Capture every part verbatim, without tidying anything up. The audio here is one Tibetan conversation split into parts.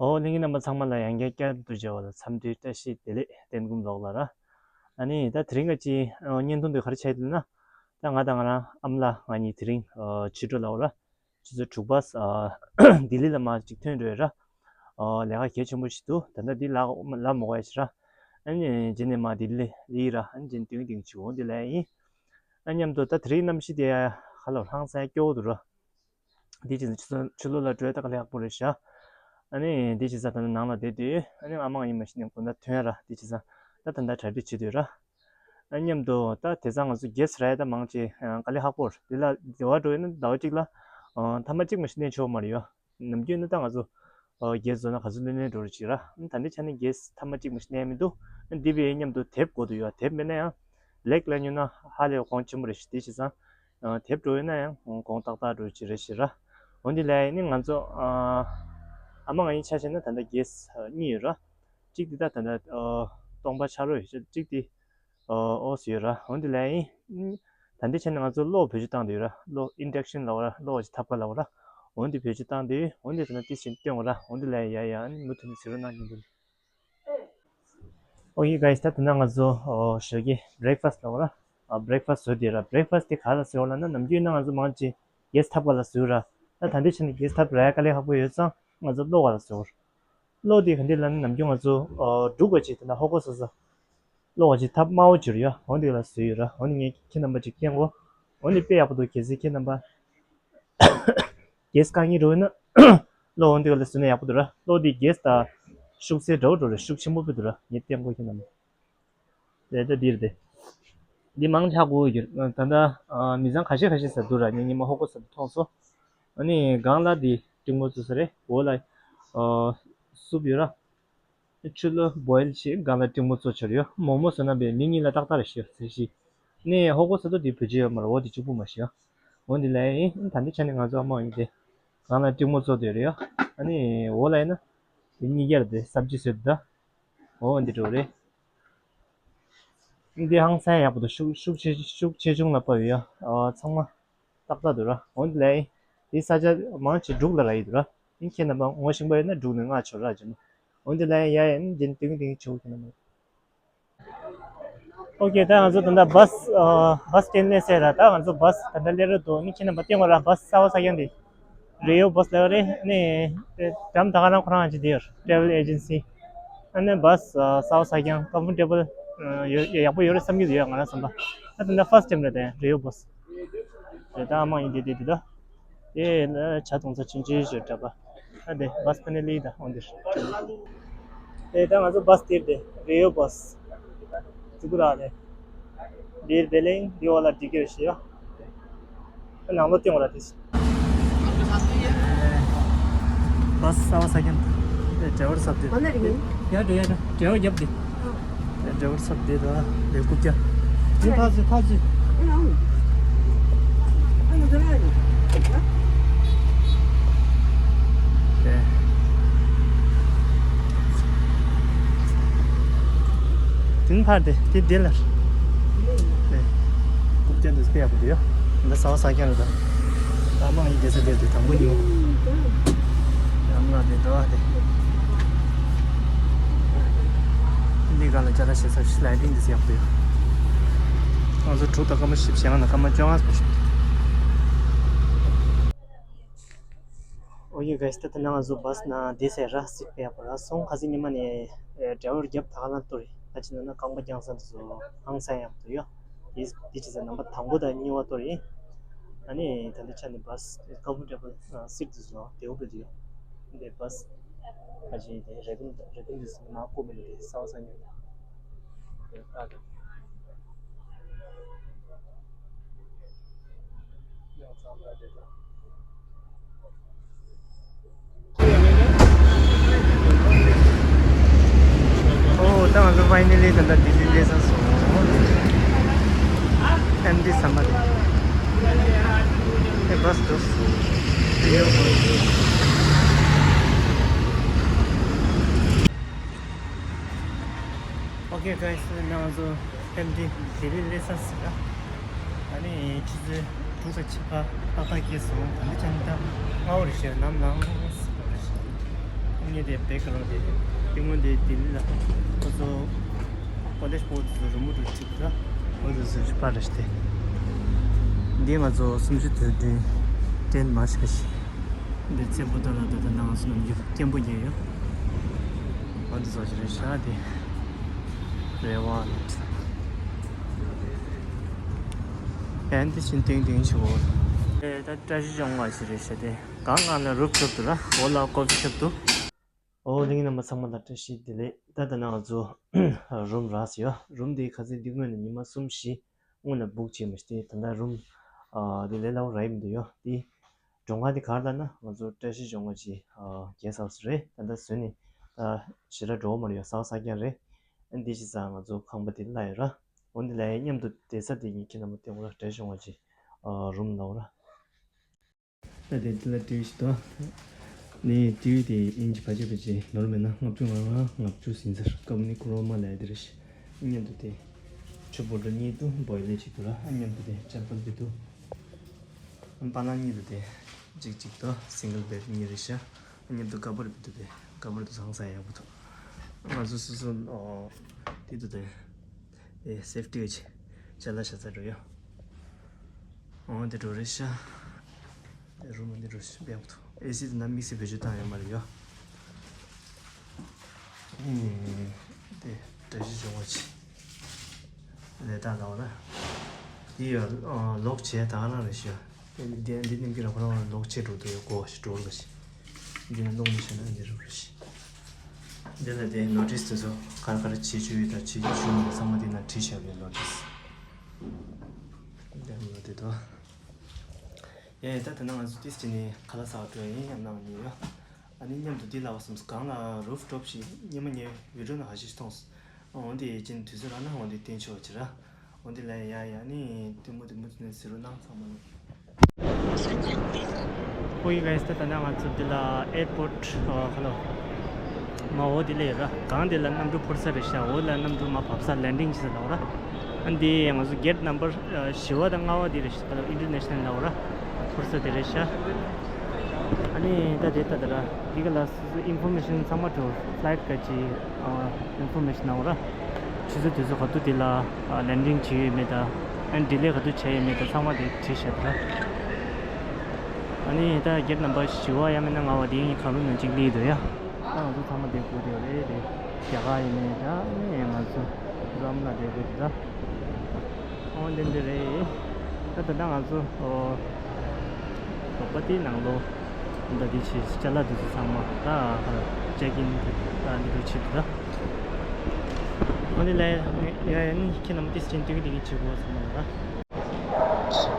ཨོ་ལྷན་རྒྱས་རྣམ་པ་ཚང་མ་ལ་ཡང་བསྐྱར་བསྐྱར་དུ་མཇལ་བ་ལ་འཚམས་འདྲི་བཀྲ་ཤིས་བདེ་ལེགས་བསྟན་སྒོམ་ལོག་ལ་ར། ཨ་ནི་ད་དེ་རིང་ག་ཅི་བརྙན་ཐུང་འདི་ག་རེ་བྱས་འདུག་ན། ད་ང་དང་ང་རང་ཨ་མ་ལགས་ང་གཉིས་དེ་རིང་ཕྱི་དྲོ་ལ་འོ་ར། ཆུ་ཚོད་དྲུག་པ་ལྡི་ལི་ལ་མར་ཅིག་ཐོན་འགྲོ་ཡ་ར། ལས་ཀ་གལ་ཆེན་པོ་ཞིག་འདུག་ད་ལྟ་འདི་ལ་ལ་མོ་ག་ཡ་ཞིག་ར། ཨ་ནི་རྗེས་ནས་མར་ལྡི་ལི་ལི་ར། ཨ་ནི་རྗེས་ནས་ཏིང་ཏིང་ཆུ་འོ་འདི་ལ་ཡིན། ཨ་མཉམ་དུ་ད་དེ་རིང་གནམ་གཤིས་དེ་ཧ་ལམ་ཧང་སང་སྐྱོ་བོ་འདུག་ར། འདི་ཅི་ཆུ་ལོག་ལ་འགྲོ་ཡ་ད་ག་ལེ་ཡག་པོ་རེད་ཤག་ཨ་ནི་འདི་ཅི་ས་ད་ནང་ལ་བསྡད་དུས་ཨ་ནི་ཨ་མ་ཡིན་མ་ཤི་ནས་དགོང་དག་ཐོན་ར། འདི་ཅི་ས་ད་ད་ད་གྲ་སྒྲིག་བྱེད་དུས་ར། ཨ་མཉམ་དུ་ད་དེ་ཚང་ང་ཚོ་གེ་སི་ར་ཡ་ད་མང་ཆེ་ག་ལེ་ཧ་གོ་ར། འདི་ལ་སྡེ་བ་འགྲོ་ཡོད་ན་ཟླ་བ་གཅིག་ལ་ཐ་མ་གཅིག་མ་ཤི་ནས་ཆོག་མ་རེད་ཡོ། ནམ་རྒྱུན་ནི་ད་ང་ཚོ་གེ་སི་བཟོ་ན་ག་ཚོད་ལོན་ལོན་འགྲོ་རུ་ཅིག་ར། ད་འདི་ཆ་ནས་གེ་སི་ཐ་མ་གཅིག་མ་ཤི་ནས་མི་འདུག་འདི་བའི་མཉམ་དུ་དེབ་དགོས་འདུག་ཡོ། དེབ་མེད་ན་ཡང་ལེགས་ལ་ཉོ་ན་ཧ་ལས་གོང་ཆེན་པོ་རེད་ཤི། འདི་ཅི་ས། དེབ་འགྲོ་ཡོད་ན་ཡང་གོང་ཏག་ཏག་འགྲོ་ཅི་རེད་ཤི་ར། འོན་ཏེ་ལས་ནི་ང་ཚོ་ཨ་མ་ང་ཡིན་ཆ་བཞག་ན་ད་ལྟ་གེ་སི་གཉིས་ཡོད་ར། གཅིག་དེ་ད་ད་ལྟ་སྟོང་པ་ཆ་རོགས་ཡོད་ཤི། གཅིག་དེ་ཨོ་སི་ཡོད་ར། འོན་ཏེ་ལས་ཡིན་ད་འདི་ཆ་ནས་ང་ཚོ་གློག་བེད་སྤྱོད་བཏང་དེ་ཡོད་ར། གློག་ཨིན་ཌག་ཤན་ལབ་ར། གློག་ཅིག་ཐབ་ཀ་ལབ་ར། འོན་ཏེ་བེད་སྤྱོད་བཏང་དེ་འོན་ཏེ་ད་ལྟ་ཏི་ཤིན་སྟོན་ར། འོན་ཏེ་ལས་ཡ་ཡ་ནི་མུ་མཐུད་ནས་ཟེར་རོ་གནང་གི་འདུག Okay guys, ད་དེ་ན་ང་ཚོ་ཞོགས་ཀས་བྷི་རེག་ཕ་སི་ལབ་ར། བྷི་རེག་ཕ་སི་བཟོས་དེ་ར། བྷི་རེག་ཕ་སི་དེ་ག་ལ་བཟོས་ལབ་ན་ནམ་རྒྱུན་ན་ང་ཚོ་མང་ཆེ་གེ་སི་ཐབ་ཀ་ལ་བཟོས་ར། ད་ད་འདི་ཆ་ནས་གེ་སི་ཐབ་ར་ཡ་དཀའ་ལས་ཁག་པོ་ཡོད་ཙང་ང་ཚོ་གློག་ཀ་ལ་བཟོས། གློག་དེ་ག་འདི་ལབ་ན་ནམ་རྒྱུན་ང་ཚོ་འབྲུག་པ་ཅིག་དེ་ན་ཧོ་ཀོ་ས་ས་གློག་པ་ཅིག་ཐབ་དམར་པོ་ཅིག་ཡོད། འོ་འདི་ལ་བཟོས་ཡོད་ར། འོ་ནི་ངས་ཁྱེད་རྣམ་པ་ཅིག་བསྟན་གོ། འོ་ནི་དཔེ་ཡག་པོ་འདུག་གལ་སྲིད་ཁྱེད་རྣམ་པ་གེ་སི་དཀའ་ངལ་འགྲོ་ཡོད་ན་གློག་འོ་འདི་ལ་བཟོས་ན་ཡག་པོ་འདུག་ར། གློག་འདི་གེ་སི་དང་ཤུགས་ཚད་འདྲ་བོ་འགྲོ་རེད། ཤུགས་ཆེན་པོ་དཔེ་འདུག་ར། ངས་བསྟན་གོ་ཁྱེད་རྣམ་པ། རེད་ད་འདིར་དེ། འདི་མང་ཆེ་ཧ་གོ་གི་ཡོད། ད་ལྟ་མི་ཚང་ཁ་ཤས་ཁ་ཤས་ཟ་འདུག་ར། ངས་ཉི་མ་ཧོ་ཀོ་ཟ་འདུག་མཐོང་སོང་། ཨ་ནི་སྒང་ལ་འདི་ཏིང་མོ་བཙོས་ས་རེད། འོ་ལ་སུབ་ཡོད་ར། ཆུ་ལ་བོའིལ་བྱས་སྒང་ལ་ཏིང་མོ་བཙོས་བྱས་ཡོད། མོག་མོག་བཟོས་ན་བས་མི་གཉིས་ལ་ཏག་ཏག་རེད་ཤི་ཟེར་ཤི། ནས་ཧོ་ཀོ་ཟ་འདུག་འདི་བོད་ཇི་ཡོད་མ་རེད། འོ་འདི་གཅིག་པུ་མ་ཤི་ཡ། འོ་འདི་ལ་ཡིན་ད་འདི་ཆ་ནས་ང་ཚོ་ཨ་མ་ཡིན་ཏེ། སྒང་ལ་ཏིང་མོ་བཙོས་དེ་རེད་ཡ། ཨ་ནི་འོ་ལ་ཡིན་ན། དེ་གཉིས་ཀར་དེ་སབ་ཇི་བཟོས་འདུག་འོ་འདི་འགྲོ་རེད། འདི་ཧང་སང་ཡག་པོ་འདུག་ཤུགས་ཤུགས་ཆེ་ཤུགས་ཆེ་ཆུང་ལ་དཔག་ཡོད་ཡ། ཨ་ཚང་མ་ཏག་ཏག་འདུག་ར། འོ་འདི་ལ་ཡིན། འདི་ས་ཆ་མང་ཆེ་འབྲུག་ལ་རག་ཡི་འདུག་ར། ཡིན་ཁྱེད་རྣམ་པ་ངོ་ཤེས་པ་ཡོད་ན་འབྲུག་ནས་མངགས་ཆོག་ར་ཅེ་ན། འོ་འདི་ལ་ཡིན་ཡ་ཡིན་འདི་ཏིང་ཏིང་ཆུ་ཁྱེད་རྣམ་པ། ཨོ་ཀེ། ད་ང་ཚོ་ད་ལྟ་བྷ་སི་ཨ་བྷ་སི་སྟེན་ལས་སད་ར། ད་ང་ཚོ་བྷ་སི་ད་ལྟ་སླེབས་ར་འདུག་ནི་ཁྱེད་རྣམ་པ་བསྟན་དགོས་ར། བྷ་སི་གསར་པ་ས་ཀྱང་འདི་རེ་ཡོ་བྷ་སི་ལབ་རེད། ནི་འགྲམ་ད་ག་རང་ཁོ་རང་ཅི་དེ་ཡོད། ཊེ་ཝེལ་ཨེ་ཇེན་སི། ཨ་ནི་བྷ་སི་གསར་པ་ས་ཀྱང་ཀམ་ཕོར་ཊེ་བལ་ཡོད་ཡག་པོ་ཡོད་རེད་བསམ་གྱི་འདུག་ཡ་ང་རང་བསམ་པ། ད་ད་ལྟ་ཕར་སི་ཊེམ་རེད་དེ་རེ་ཡོ་བྷ་སི་རེད། ད་ཨ་མ་ཡིན་དེ་དེ་དེ་ད། དེ་ལ་ཇ་འཐུང་ས་ཆུང་ཆུང་ཞིག་འདྲ་པ། ཨ་དེ་བྷ་སི་ཕ་ནི་ལི་ད་འོང་དེ། དེ་ད་ང་ཚོ་བྷ་སི་དེར་དེ་རེ་ཡོ་བྷ་སི། ཙི་གུ་ར་དེ། འདིར་བེ་ལེང་འདི་འོག་ལ་འགྲིག་གི་རེད་ཤི་ཡ། ཨ་ནང་ལོ་སྟོན་འོག་ལ་དེ། བྷ་སི་གསར་པ་ས་ཀྱང་དེ་ཌ་རའི་ཝར་གསར་དེ། ཡ་དེ་ཡ་དེ་ཌ་རའི་ཝར་རྒྱབ་དེ། ཌ་རའི་ཝར་གསར་དེ་ད་ལས་རྐུབ་བཀྱག་དེ་ཕར་ཚུར་ཕར་ཚུར། དེ། དེ་ཕར་དེ་དེ་དེ་ལ། དེ། རྐུབ་བཀྱག་དེ་དཔེ་ཡག་པོ་འདུག་ཡ། འདི་གསར་པ་ས་ཀྱང་རེད་ད། ད་མ་ཡིན་དེ་ས་དེ་དེ་དང་པོ་ཉོ། ཡང་ང་དེ་འགྲོ་བ་དེ། འདི་ག་ལ་ཅ་ལག་ཞིག་ས་སི་ལའི་ཌིང་འདི་ཡག་པོ་ཡོད། ང་ཚོ་དྲུག་དང་སྐར་མ་བཞི་བྱས་ང་ན་སྐར་མ་བཅོ་ལྔ་སྐོར་ཞིག་ཨོ་ཡེ་གྷའི་སི། ད་ལྟ་ང་ཚོ་བྷ་སི་ནང་བསྡད་ས་ར། སིཊ་དཔེ་ཡག་པོ་རག་སོང་། ཁ་སང་ཉི་མ་ནས་ཌ་རའི་ཝར་རྒྱབ་ད་ག་ལ་གཏོར་རེད། ད་ཅི་ན་ན་རྐང་པ་བརྐྱངས་ས་འདི་ཚོ་ཧང་སང་ཡག་པོ་ཡོད། དེ་དེ་ཅི་ཟེར་ནམ་པ་དང་པོ་དང་གཉིས་པ་གཏོར་རེད། ཨ་ནི་ད་ལྟ་ཆ་ནས་བྷ་སི་ཀམ་ཕོར་ཊེ་བལ་སིཊ་འདི་ཚོ་བདེ་པོ་རེད་འདུག་འདི་བྷ་སི་ཨ་ཅེ་དེ་རེ་བིན་རེ་བིན་འདི་ཚོ་མ་བསྐུར་མི་འདུག་དེ་གསར་པ་ས་ཉོས་ཡོད། ཨོ། ད་ང་ཚོ་ཕའི་ནལ་ལི་ད་ལྟ་ལྡི་ལི་སླེབས་ཚར་སོང་། ཨེམ་ཊི་ས་མ་རེད། ཨེ་བྷ་སི་འགྲོ་སོང་། ཨོ་ཀེ་གྷའི་སི། ད་ང་ཚོ་ཨེམ་ཊི་ལྡི་ལི་སླེབས་ཚར་སོང་། ཨ་ནི་ཆུ་ཚོད་དྲུག་དང་ཕྱེད་ཀ་ཏག་ཏག་སླེབས་སོང་། ད་ནི་ཆ་ནི་ད་སྔ་པོ་རེད་ཤག་ནམ་ལངས་སོང་རེད་ཤག་ཨ་ ངས་དེ་བེག་ག་རང་དེ་ལྟད་མོ་དེ་ལྡི་ལི་ལ་ཁོ་ཚོ་ཀོ་ལེཇ་པོ་དེ་ཚོ་རི་མོ་འདྲ་བྲིས་འདུག་ར། ཁོ་ཚོ་ཚོ་ཞིག་པར་རེ་ཞིག་དེ། འདི་ང་ཚོ་གསུམ་བཅུ་དོན་བདུན་ཏྲེན་མ་ཞིག་ཞིག་འདི་ཚེ་པོ་ཏ་ལ་དུ་དང་ནང་སུ་ནམ་རྒྱུན་སྐྱེན་པོ་རྒྱལ་ཡོད། ཨ་འདི་ཚོ་ཞིག་རེད་ཤག་དེ་རེ་བ་ལ་ཨན་དེ་ཕྱིན་ཏིང་ཏིང་ཞིག་འོ། ཨེ་ད་བཀྲ་ཤིས་ལྗོངས་མཁར་ཞིག་རེད་ཤག་དེ་གང་གང་ལ་རུབ་ཐོབ་ཏུ་ར་འོ་ལ་ཀོབ་ཐོབ་ཏུ། ཨོ་ལྷན་རྒྱས་རྣམ་པ་ཚང་མ་ལ་བཀྲ་ཤིས་བདེ་ལེགས། ད་ལྟ་ན་ང་ཚོ་རུམ་རག་སོང་ཡ། རུམ་དེ་ཁ་སང་འདི་སྔོན་ནས་ཉི་མ་གསུམ་བཞི་སྔོན་ལ་བུག་བྱས་མ་ཤེས་ཏེ། ད་ལྟ་རུམ་ཨ་དེ་ལས་སླ་པོ་རག་གི་མི་འདུག་ཡ། དེ་མགྲོན་ཁང་དེ་ག་རེ་ལབ་ན་ང་ཚོ་བཀྲ་ཤིས་ལྗོངས་མཁར་གྱི་ཨ་གེ་སི་ཧའུ་སི་རེད། ད་ལྟ་བཟོས་ནས་ད་ཞེ་དྲག་འགྲོ་བ་མ་རེད་ཡ། གསར་པ་གསར་རྐྱང་རེད། ཨ་འདི་བྱས་ཙང་ང་ཚོ་ཁང་པ་དེ་གླ་ཡོད་ར། འོ་འདི་ལ་ཡ་མཉམ་དུ་བསྡད་ས་དེ་ངས་ཁྱེད་རྣམ་པ་སྟོན་གོ་ར། བཀྲ་ཤིས་ལྗོངས་མཁར་གྱི་ཨ་རུམ་ལབ་ར། ད་དེ་འདི་ལ་ཊི་ཝི་ཞིག་འདུག་ནི་ཊི་ཝི་དེ་ཨིན་ཅི་ཕལ་ཆེར་ཕལ་ཆེར་ནོར་མེད་ན་ལྔ་བཅུ་ང་ལྔ་ལྔ་བཅུ་ཟིན་ཚར། སྐབས་ནི་ཀོ་རོ་མ་ལབ་ཡ་དེ་རེད་ཤག་མཉམ་དུ་དེ་ཆུ་བོ་ཊལ་གཉིས་འདུག་བོའི་ལེཊ་གཅིག་འདུག་ར། ཨ་མཉམ་དུ་དེ་ཅ་པལ་དེ་འདུག་ཨ་པ་ལང་གཉིས་འདུག་དེ་གཅིག་གཅིག་འདུག་སིང་གལ་བེཌ་གཉིས་རེད་ཤག་མཉམ་དུ་ཀ་བར་དེ་འདུག་དེ་ཀ་བར་དེ་ཚོ་ཧང་སང་ཡག་པོ་འདུག་ང་ཚོ་སོ་སོ་ཨོ་དེ་འདུག་དེ། ཨེ་སེབ་ཊི་གི་ཅ་ལག་བཞག་ས་འགྲོ་ཡོད། འོ་འདི་འགྲོ་རེད་ཤག་དེ་རུམ་འདི་འགྲོ་ཤག་བེམ་ཐུ། ཨེ་སི་དེ་ན་དམིགས་བསལ་བེད་སྤྱོད་བཏང་ཡོད་མ་རེད་ཡོད། ཨེ་དེ་བཀྲ་ཤིས་ལྗོངས་མཁར་གྱི་ལས་རྟགས་ལའོ་ན། འདི་ཡོད་ལོག་བྱས་ད་ག་རང་རེད་ཤག་དེ་འདི་འདི་ནི་འདི་ར་ཁོ་རང་ལོག་བྱས་འགྲོ་འདུག་ཡོད་གོ་ཞིག་འགྲོ་རུ་ཞིག་འདི་ན་ལོག་མི་ཤེས་ན་འདི་རུ་རུ་ཞིག་འདི་ལ་དེ་ནོ་ཊིས་དེ་ཚོ་ག་རེ་ག་རེ་བྱེད་རྒྱུ་ཡོད་དང་བྱེད་རྒྱུ་བྱུང་མེད་ཚང་མ་འདི་ན་བྲིས་བཞག་པའི་ནོ་ཊིས། འདི་ནོ་དེ་དོ། ཡ་ཡ་ད་ད་ན་ང་ཚོ་ཏིས་ཅི་ནས་ཁ་ལག་ཟ་བ་འགྲོ་ཡིན་ཡང་གནང་ཉེ་ཡོད། ཨ་ནི་མཉམ་དུ་འདི་ལ་བ་སོང་གང་ལ་རུབ་ཊོབ་ཞིག་ཉི་མ་ཉེ་བི་ཌིའོ་ནང་ཧ་ཤི་ཤི་མཐོང་སོང་། འོན་ཏེ་ཅི་ནས་དུས་ཚོད་རག་ན་འོན་ཏེ་བསྟན་ཆོག་ཅི་ར། འོན་ཏེ་ལ་ཡ་ཡ་ནི་ལྟད་མོ་ལྟད་མོ་ཚོ་ནས་ཟེར་རོ་གནང་ཚང་མ་ནི། ཧོ་ཡི་གའི་སི་ད་ད་ནང་ང་ཚོ་འདི་ལ་ཨེར་པོར་ཊི་ཨ་ཁ་ལོ། མ་འོ་འདི་ལ་ཡོད་ར། གང་འདི་ལ་གནམ་གྲུ་འཕུར་ས་རེད་ཤག་འོ་ལ་གནམ་གྲུ་མ་བབས་ས་ལེན་ཌིང་བྱེད་ས་ལ་འོ་ར། ཨ་འདི་ང་ཚོ་གེ་ཊི་ནམ་བར་བཞི་པ་དང་ལྔ་པ་འདི་རེད་ཤག་ད་ལ་ཨིན་ཊར་ནེ་ཤ་ནལ་ལ་འོ་ར། འཕུར་ས་དེ་རེད་ཤག་ཨ་ནི་ད་དེ་ད་ད་ར་འདི་ག་ལ་སོ་སོ་ཨིན་ཕོར་མེ་ཤན་ཚང་མ་འགྲོ། ཕ་ལའི་ཊི་ག་ཅི་ཨ་ཨིན་ཕོར་མེ་ཤན་ནང་འོ་ར། ཆུ་ཚོད་དུས་ཚོད་ག་དུས་དེ་ལ་ཨ་ལེན་ཌིང་བྱས་ཡོད་མེད་དང་། ཨ་ཌི་ལེ་ག་དུས་བྱས་ཡོད་མེད་དང་ཚང་མ་དེ་བྲིས་བཞག་འདུག་ཨ་ནི་ད་གེ་ཊི་ནམ་བར་བཞི་པ་ཡང་མིན་ན་ལྔ་པ་དེ་གཉིས་གང་རུང་ནང་གཅིག་སླེབས་འདུག་ཡ། ད་ང་ཚོ་ཚང་མ་དེ་དགོས་དེ་རེད་དེ། རྒྱ་གར་ཡིན་མིན་ད་ནི་ང་ཚོ་རོམ་ལ་དེ་དགོས་དེ་ད། ཨོ་ལེན་དེ་རེད། ད་ད་ད་ང་ཚོ་ཨོ་དོགས་པ་དེའི་ནང་ལོ། ད་འདི་ཆེ་ཅ་ལག་འདི་ཚོ་ཚང་མ་ད་ཧ་ལ་ཅེག་ཨིན་ད་འདི་འདྲ་བྱེད་འདུག་ད། ཨོ་ནི་ལས་ཡ་ཡ་ནི་ཁྱེད་རྣམས་ཏིས་ཅན་ཏིག་ཏིག་བྱེད་དགོས་ཚང་མ་ལ་ད།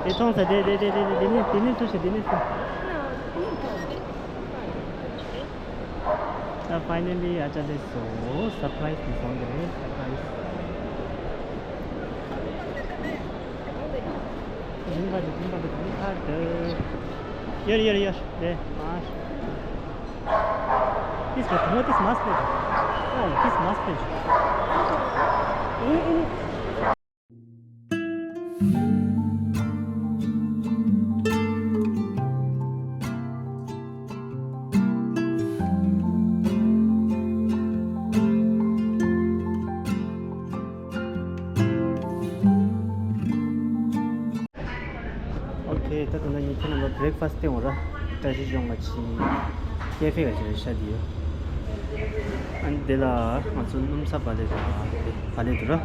དེ་མཐོང་ས་དེ་དེ་དེ་དེ་དེ་ནི་དེ་ནི་ཚོ་ཞེ་དེ་ནི་ཚོ། ད་ཕའི་ནལ་ལི་ཨ་ཅག་དེ་སོ་སར་པ་རའི་སི་དེ་སོང་དེ་རེད། སར་པ་རའི་སི། Green card, green card, green card. Here, here, here. There, mask. Please, what is mask, please? Oh, please, mask, please. ཨོ་ཁེ། ད་ད་ལྟ་ངས་ཁྱེད་རྣམས་ལ་བྷི་རེག་ཕ་སི་སྟོན་འོང་ར། བཀྲ་ཤིས་ལྗོངས་མཁར་གྱི་ཀེ་ཧྥེ་ག་ཅིག་རེད་ཤག་འདི་ཡོད། ཨ་ནི་འདི་ལ་ང་ཚོ་སྣུམ་ས་བག་ལེབ་དང་བག་ལེབ་འདུག་ར། ཨ་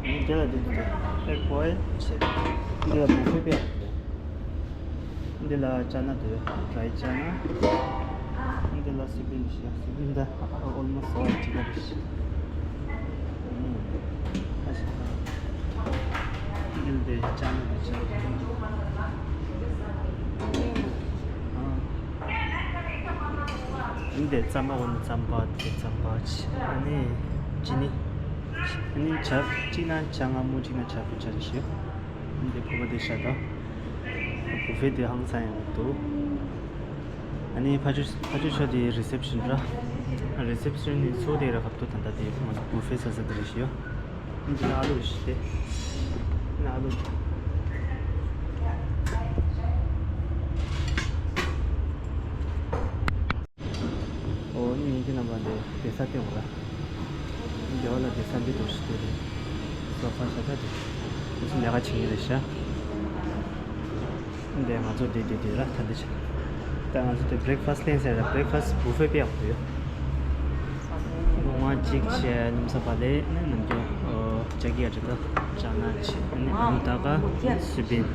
ནི་འདི་ལ་འདི་འདུག་སྟེ། ཧེཌ་བོའིལ་བྱས། འདི་ལ་བུ་ཕེ་པེ་འདུག་འདི་ལ་ཅ་ན་འདུག་ཌ་རའི་ཅ་ན། འདི་ལ་སི་པིན་ཞིག་སི་པིན་ད་ཨོལ་མོ་སི་ཨོལ་གཅིག་པ་རེད་ཤག་ཨ་ཤ། འདི་ལ་དེ་ཅ་ན་འདི་ཅ་ན། ཨ། འདི་རྩམ་པ་འོ་ན་རྩམ་པ་དེ་རྩམ་པ་ཆ། ཨ་ནི་ཅི་ནི། ཨ་ནི་ཇ་གཅིག་ན་ཇ་མངར་མོ་གཅིག་ན་ཇ་ཕུད་ཆ་རེ་ཞིག་འདི་ཕོར་པ་དེ་ཤ་ད། བུ་ཕེ་དེ་ཧང་སང་ཡང་འདུག་ཨ་ནི་ཕ་ཆུ་ཕ་ཆུ་ཤོ་དེ་རི་སེབ་ཤན་ར། རི་སེབ་ཤན་ནི་ཚོ་དེ་ར་ཁབ་ཏུ་ད་ལྟ་དེ་ང་ཚོ་བུ་ཕེ་ཟ་ས་དེ་རེ་ཞིག་ཡོད། འདི་ན་ཨ་ལུ་ཞིག་སྟེ། ན་ཨ་ལུ། རྣམ་པ་འདི་བསྡད་ས་སྟེང་འོག་ལ། འདི་འོག་ལ་བསྡད་ས་འདི་འདྲ་ཞིག་འདུག་རེད། སོ་ཕ་ཤ་ཚ་འདི། འདི་ཚོ་ལས་ཀ་བྱེད་ཀྱི་རེད་ཤག་འདི་ང་ཚོ་འདི་འདི་འདི་ར་ད་འདི་བྱེད། ད་ང་ཚོ་འདི་བྷི་རེག་ཕ་སི་ལེན་ཟེར་ར། བྷི་རེག་ཕ་སི་བུ་ཕེ་དཔེ་ཡག་པོ་འདུག་ཡ། ལོ་ང་གཅིག་བྱས་ཉིན་མཚན་པ་ལས་ནི་ནམ་རྒྱུན་ཅ་གི་ཡ་རེད། ད་ཅ་ན་ཆི་ནི་ཨ་ནི་ད་ག་སི་པིན།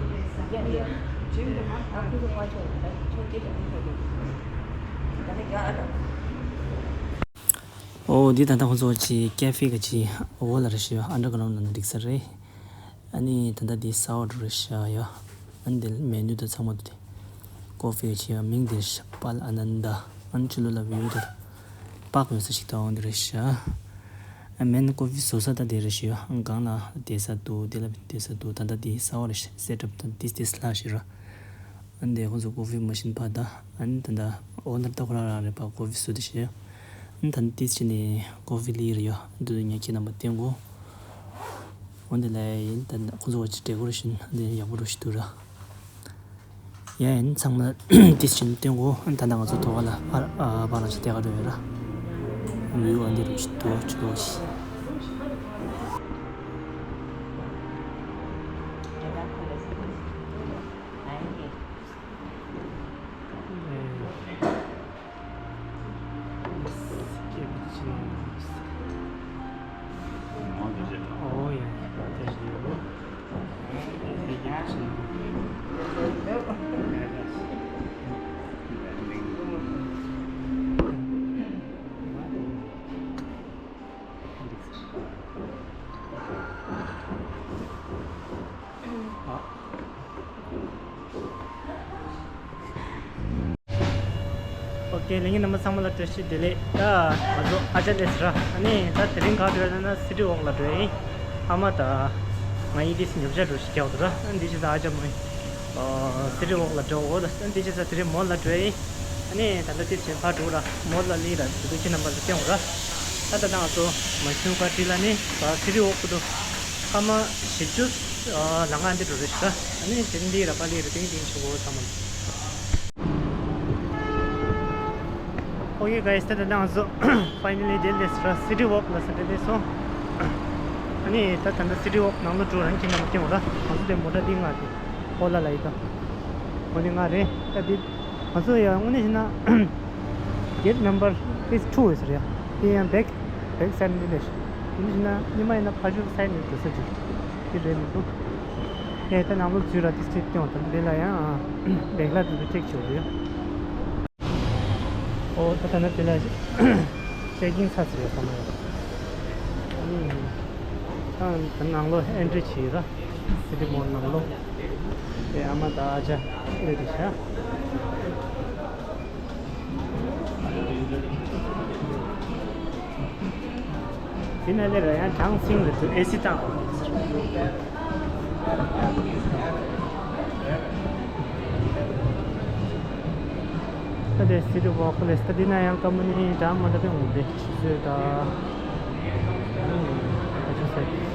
ཨོ་འདི་ད་ལྟ་ཁོང་ཚོ་ཅིག་ཀེ་ཧྥེ་ག་ཅིག་འོག་ལ་རེད་ཤག་ཨན་ཌར་གྷ་རའུན་ཌ་ལ་འགྲིག་ས་རེད། ཨ་ནི་ད་ལྟ་འདི་ས་འོག་རེད་ཤག་ཡ། ཨ་ནི་འདི་མེ་ནུ་དང་ཚང་མ་འདུག་སྟེ། ཀོ་ཧྥེ་ག་ཅིག་ཡ། མིང་འདི་ཤ་པལ་ཨ་ནན་ད། ཨ་ནི་ཕྱི་ལོགས་ལ་བིའུ་དེ་པག་ཡོད་ས་ཞིག་ད་འོང་འདི་རེད་ཤག་ཨ་མེན་ཀོ་ཧྥེ་བཟོ་ས་ད་འདི་རེད་ཤག་ཡ། སྒང་ལ་བསྡད་ས་འདུག་འདི་ལ་བསྡད་ས་འདུག་ད་ལྟ་འདི་ས་འོག་རེད་ཤག་སེ་ཊབ་ད་འདི་འདི་ལྷག་ཞིག་ར། ཨ་ནི་ཁོང་ཚོ་ཀོ་ཧྥེ་མ་ཤིན་ཕར་ད། ཨ་ནི་ད་ལྟ་ཨོ་ནར་ད་ཁོ་རང་རང་རེད་པ། ཀོ་ཧྥེ་བཟོ་དེ་བྱས། ཨ་ནི་ད་ནི་ཏིས་ཅི་ནི་ཀོ་ཧྥེ་ལི་རེད་ཡ། འདི་ཉག་ཁྱེད་རྣམ་པ་བསྟན་གོ། འོ་འདི་ལ་ཡིན་ད་ཁོང་ཚོ་བ་ཅི་བྲེ་གོ་རེ་བཞིན་འདི་ཡག་པོ་རུ་ཞིག་འདུག་ར། ཡ་ཡིན་ཚང་མ་ཏིས་ཅི་ནི་བསྟན་གོ། ཨ་ནི་ད་ནི་ང་ཚོ་ཐོག་ལ་ཨ་ཨ་བ་ལ་ཅི་བལྟས་ག་འགྲོ་ཡོད་ར། ལུས་འོ་འདི་རུ་ཞིག་འདུག་ཅི་གོ་ཞིག་ཨོ་ཁེ། ལྷན་རྒྱས་རྣམ་པ་ཚང་མ་ལ་བཀྲ་ཤིས་བདེ་ལེགས། ད་ང་ཚོ་ཨ་ཅག་སླེབས་ར། ཨ་ནི་ད་དེ་རིང་ག་འགྲོ་ཡ་ན་སི་ཊི་ཝོག་ལ་འགྲོ་ཡ་ཡིན། ཨ་མ་ད་ང་ཡི་དེ་སི་ཉོ་ཆ་འགྲོ་ཞིག་རྒྱག་འདུག་ར། ཨ་འདི་ཅི་ད་ཨ་ཅག་མོ་ཡིན། སི་ཊི་ཝོག་ལ་འགྲོ་འོ་ད། ཨ་འདི་ཅི་ད་དེ་རིང་མོལ་ལ་འགྲོ་ཡ་ཡིན། ཨ་ནི་ད་ལྟ་དེ་བྱེད་ཕར་འགྲོ་ར། མོལ་ལ་ལི་ར་དེ་ཚོ་ཁྱེད་རྣམ་པ་ལ་སྟོན་འོ་ར། ད་ད་ད་ང་ཚོ་མ་ཤུ་ཀ་ཏི་ལ་ནི་ད་སི་ཊི་ཝོག་གི་འདུག་སྐར་མ་བཞི་བཅུ་ལང་ཀ་འདི་འགྲོ་རེད་ཤག་ཨ་ནི་དེ་འདི་ར་པ་ལི་ར་ཏིང་ཏིང་ཆུ་བོ་ཚང་མ། ཨོ་ཁེ་གྷའི་སི། ད་ལྟ་ང་ཚོ་ཕའི་ནལ་ལི་དེ་སླེབས་སོང་ར། སི་ཊི་ཝོག་ལ་ས་འདི་སླེབས་སོང་། ཨ་ནི་ད་ད་ལྟ་སི་ཊི་ཝོག་ནང་ལ་འགྲོ་རང་ཁྱེད་རྣམ་པ་སྟོན་འོ་ར། ང་ཚོ་དེ་མོ་ཊ་འདི་ང་དེ་ཨོ་ལ་ལ་ཡི་ད། ཨོ་ནི་ང་རེད་ད་འདི། ང་ཚོ་ཡང་དངོས་གནས་བྱས་ན་gate number is two ཟེར་ཡ། དེ་ཡང་back back side འདི་ནས་ཤི། དེ་འདྲ་བྱས་ན་ཉི་མ་ཡིན་ན་ཕ་ཤུལ་side ནས་འགྲོ་ས་ཅིག་དེ་རེད་མི་འདུག་ཨེ་ད་ནང་ལོགས་འཛུལ་ར། དེ་སི་ཊི་སྟོན་དང་དེ་ལ་ཡང་back ལ་དེ་ཚོ་check བྱེད་དགོས་ཡོད། ཨོ་ད་ད་ནི་དེ་ལ་check in ཚར་ཟེར་ཡོད་ས་མ་རེད། ཨ་ནི་ད་ནང་ལོགས་entry བྱེད་ར། སི་ཊི་མོལ་ནང་ལོགས། དེ་ཨ་མ་ད་ཨ་ཅག་ཨེ་རེད་ཤག་དེ་ནས་སླེབས་ར་ཡང་གྲང་སིང་རེད་འདུག་ཨེ་སི་བཏང་དགོས། ད་དེ་སི་ཊི་ཝོག་ལས་ད་འདི་ན་ཡང་སྐར་མ་གཉིས་གྲངས་མ་འདྲ་པོ་འོང་དེ་ཆུ་ཚོད་ད། ཨ་ཆུ་ཚོད།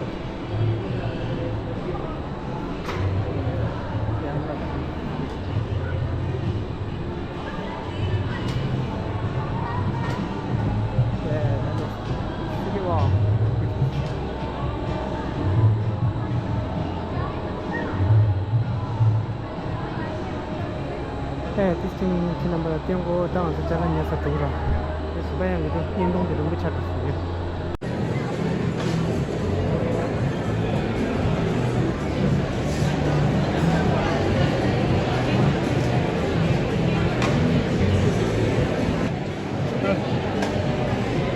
ཨེ་དེ་སྟེང་ཁྱེད་རྣམ་པ་ལ་སྟོན་གོ། ད་ང་ཚོ་ཅ་ལག་ཉོ་ས་འདུག་ར། དེ་གཞན་པ་ཡང་མི་འདུག་བརྙན་ཐུང་དེ་རིང་པོ་ཆགས་འགྲོ་སོང་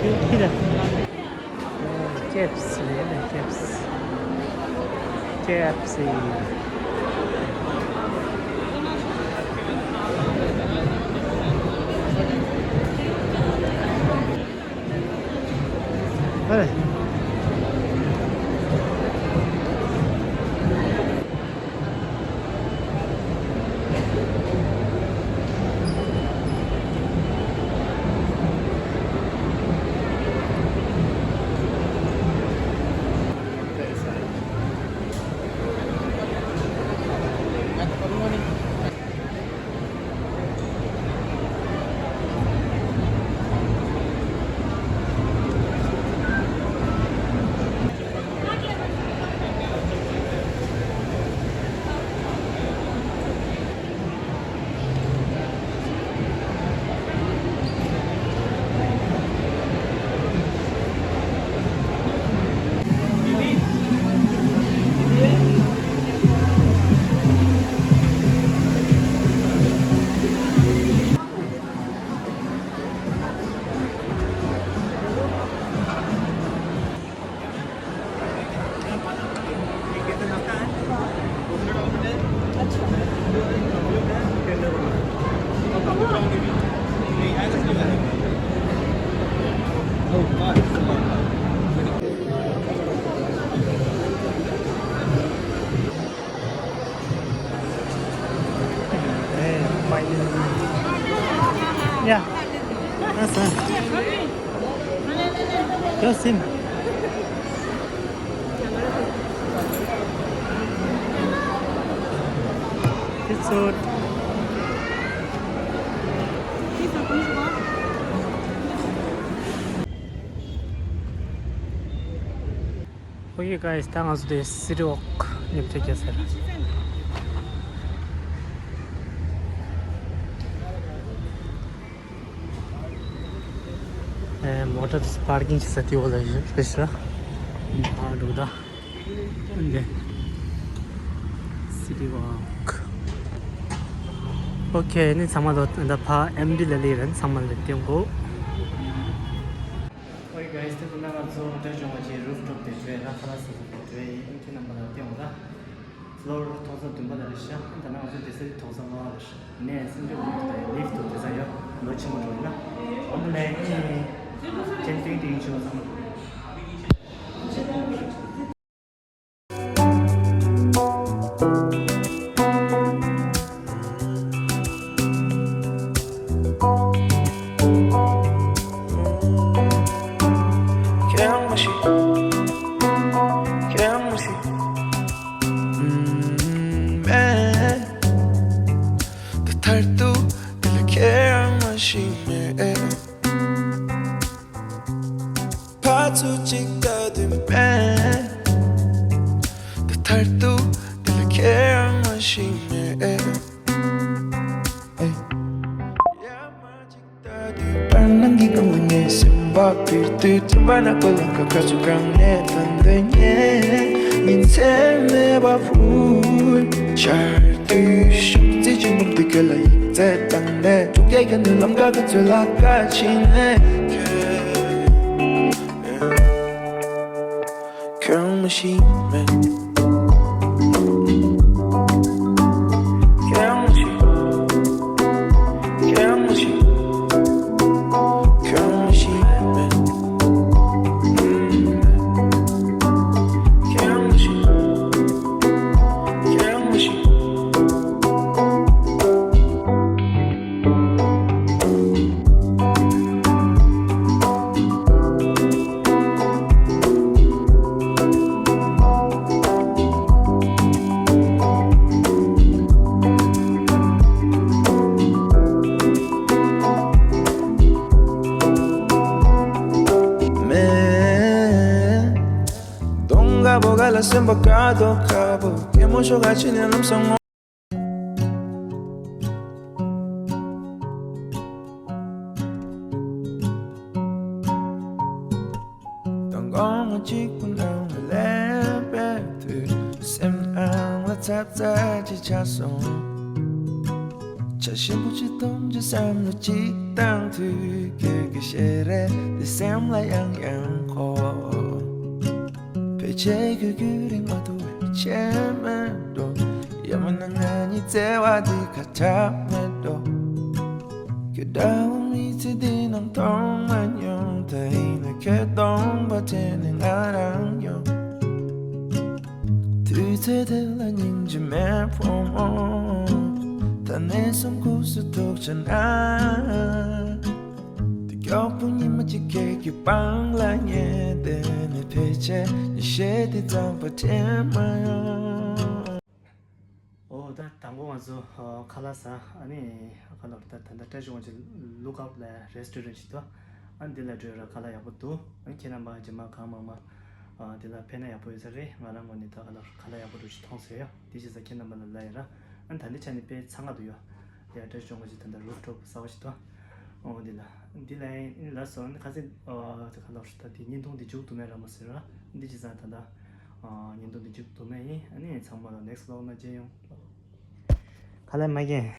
ཡོད། ཁྱེད་ལ། ཀེབ་སི་རེད་ལ། ཀེབ་སི། ཀེབ་སི། ཨེ། That's fine. Just him. It's all. Okay guys, ད་ང་ཚོ་དེ་City Walk མཉམ་འབྲེལ་རྒྱག་ས་རེད། ཨེ། མོ་ཊ་དེ་པར་ཀིང་བྱེད་ས་དེའི་འོག་ལ་ཡོད་རེད་ཤག་ཨ་འགྲོ་ད། འདི། City Walk. Okay, ནི་ཚང་མ་ལོ་ད་ཕ་ཨེམ་ཌི་ལ་ལི་རན་ཚང་མ་ལ་སྟོན་གོ། Okay guys, དེ་ན་ང་ཚོ་འདྲ་བྱུང་བ་ཅིག་རུབ་ཊོབ་དེ་བྲོས་ལ་ཁ་ལག་ཟ་ས་དེ་བྲོས་ཡིན། ཁྱེད་རྣམ་པ་ལ་སྟོན་གོ་ད། ཕློར་ཐོག་ས་བདུན་པ་ལ་རེད་ཤག་ད་ནང་ང་ཚོ་དེ་སར་ཐོག་ས་ལྔ་པ་ལ་རེད་ཤག་ནས་སེམས་ཁྲལ་མི་འདུག་ད་ཡ་ལིཕ་ཊི་དེ་ས་ཡོད། ལོ་ཆེན་པོ་འགྲོ་ཡིན་ན། ཨོ་མ་ལེ། ཅན་ཏིང་ཏིང་ཆུ་བ་ཚང་མ། ཁྱེད་རང་མ་ཤི། ཁྱེད་རང་མ་ཤི། ཨུམ། མེད། ད་མཐར་ཐུག་འདི་ལ་ཁྱེད་རང་མ་ཤི་མེད། ཕར་ཚུར་གཅིག་ལྟ་དུས་མེད། ད་མཐར་ཐུག་འདི་ལ་ཁྱེད་རང་མ་ཤི་མེད། ཨེ། ཡ་མ་གཅིག་ལྟ་དུས་བར་སྣང་གི་སྒང་ལ་ངའི་སེམས་པ་འཕུར་དུས། ཐུབ་པ་ན་ཁོ་ལ་ཁ་ཁ་ཚུར་གང་ནས་ཐོན་འདོད་ཉེ། ཉིན་མཚན་མེད་པ་འཕུར། ཆར་དུས་ཤུགས་རྩེ་ཆེན་པོ་འདི་ཁྱོད་ལ་ཡིག་ཚད་བཏང་ནས། ཐུག་གེ་ག་ནས་ལམ་ཁ་ག་ཚོད་ལ་ཁ་ཕྱིན་ནས། ཁྱོད་ཁྱོད་མ་ཤེས་མེད། ཁྱོད་མ་ཤེས། ཁྱོད་མ་ཤེས། ཁྱོད་མ་ཤེས་མེད། ཁྱོད་མ་ཤེས། ཁྱོད་མ་ཤེས། མེད། གདོང་དཀར་པོ་ག་ལ་སེམས་པ་དཀར་མདོག་དཀར་པོ། སྐྱེད་མོས་ཤོག་ག་ཕྱི་ནས་ལམ་སང་ངོ་། མདང་དགོང་ང་གཅིག་པུ་ནང་ལ་སླེབས་པའི་དུས། སེམས་ནང་ལ་ཚབ་ཚབ་ཅིག་ཆགས་སོང་། བྱ་ཞིམ་པོ་ཅིག་འཐུང་ཅིག་བསམ་བློ་ཅིག་བཏང་དུས། ཁྱོད་ཀྱི་ཞལ་རས་འདི་སེམས་ལ་ཡང་ཡང་འཁོར། ཕལ་ཆེར་ཁྱོད་རྒྱུན་རིང་མ་ཐུབ་པའི་ཆད་མེད་འགྲོ། ཡང་མིན་ན་ང་གཉིས་བརྩེ་བ་འདི་ཁ་གྲག་མེད་འགྲོ། ཁྱོད་འདྲ་བོ་མི་ཚེ་འདི་ནང་མཐོང་མ་མྱོང་། ད་ཡིན་ན་ཁྱོད་གདོང་པ་དྲན་ནས་ང་རང་ཡོང་། དུས་ཚོད་དེ་ལ་སྙིང་རྗེ་མེད་ཕོ་མོ། ད་ནས་བཟུང་ཁུག་སུ་ཐུག་ཆ་ན། དེ་མགྱོགས་པོ་ཉི་མ་གཅིག་ཁྱེད་ཀྱི་པང་ལ་ཉལ་བསྡད་ནས། ཕལ་ཆེར་ཉིན་ཤས་དེ་ཙམ་པ་དྲན་མ་ཡོང་། ཨོ་ད་དང་པོ་ང་ཚོ་ཨ་ཁ་ལག་ཟ། ཨ་ནི་ཁ་ལག་ད་ད་ད་ལྟ་བཀྲ་ཤིས་དབང་ཕྱུག་Lookout ལ་རེ་སི་ཊོ་རན་ཞིག་འདུག་ཨ་ནི་འདི་ལ་འགྲོ་ཡ་ར་ཁ་ལག་ཡག་པོ་འདུག་ཨ་ནི་ཁྱེད་རྣམ་པ་རྗེས་མ་གང་མང་མང་ཨ་འདི་ལ་ཕེབས་ན་ཡག་པོ་ཡོད་ས་རེད། ང་རང་ངོས་ནས་ད་ཁ་ལག་ཁ་ལག་ཡག་པོ་འདྲ་ཞིག་མཐོང་སོང་ཡ། དེ་བྱས་ཙང་ཁྱེད་རྣམ་པ་ལ་ལབ་ཡ་ར། ཨ་ནི་ད་འདི་ཆ་ནི་དཔེ་གཙང་ཁ་འདུག་ཡ། ཡ་བཀྲ་ཤིས་དབང་ཕྱུག་ད་ལྟ་རུབ་ཊོབ་གསར་པ་ཞིག་འདུག་ཨོ་འདི་ལ་འདི་ལ་ཡིན་ལ་སོང་ནི་ཁ་སང་ཨ་ད་ཁ་ལག་ཞིག་ད་དེ་བརྙན་ཐུང་འདི་མཇུག་བསྡུ་མེད་ར་མོ་ཟེར་ར། འདི་བྱས་ཙང་ད་ལྟ་ཨ་བརྙན་ཐུང་འདི་མཇུག་བསྡུ་མེད་ཡིན། ཨ་ནི་ཚང་མ་ལ་next vlog ན་མཇལ་ཡོང་། ཁ་ལག་མ་རྒན།